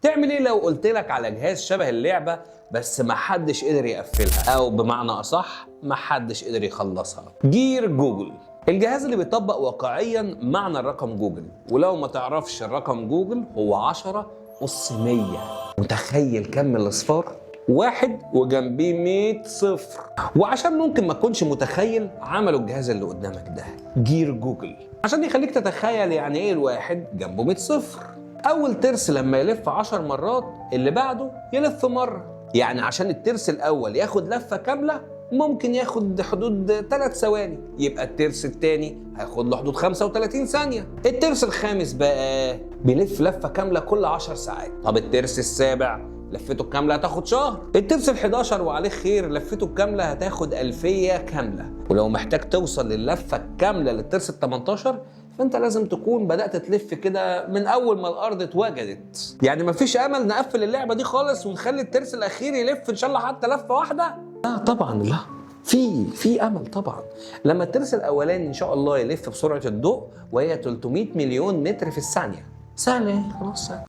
تعمل ايه لو قلت لك على جهاز شبه اللعبة بس ما حدش قدر يقفلها، او بمعنى اصح ما حدش قدر يخلصها؟ جير جوجل، الجهاز اللي بيطبق واقعيا معنى الرقم جوجل. ولو ما تعرفش الرقم جوجل هو 10 أس 100. متخيل كم الاصفار؟ واحد وجنبيه 100 صفر. وعشان ممكن ما تكونش متخيل، عملوا الجهاز اللي قدامك ده جير جوجل عشان يخليك تتخيل يعني ايه الواحد جنبه 100 صفر. اول ترس لما يلف 10 مرات، اللي بعده يلف مرة. يعني عشان الترس الاول ياخد لفة كاملة ممكن ياخد حدود 3 ثواني، يبقى الترس الثاني هياخد له حدود 35 ثانية. الترس الخامس بقى بيلف لفة كاملة كل 10 ساعات. طب الترس السابع لفته الكاملة هتاخد شهر. الترس ال11 وعليه خير لفته الكاملة هتاخد 2000 كاملة. ولو محتاج توصل للفة الكاملة للترس ال18 فانت لازم تكون بدأت تلف كده من اول ما الارض اتوجدت. يعني مفيش امل نقفل اللعبة دي خالص ونخلي الترس الاخير يلف ان شاء الله حتى لفة واحدة؟ لا طبعا، لا، في امل طبعا. لما الترس الاولاني ان شاء الله يلف بسرعة الضوء وهي 300 مليون متر في الثانية. سهلة، خلاص سهلة.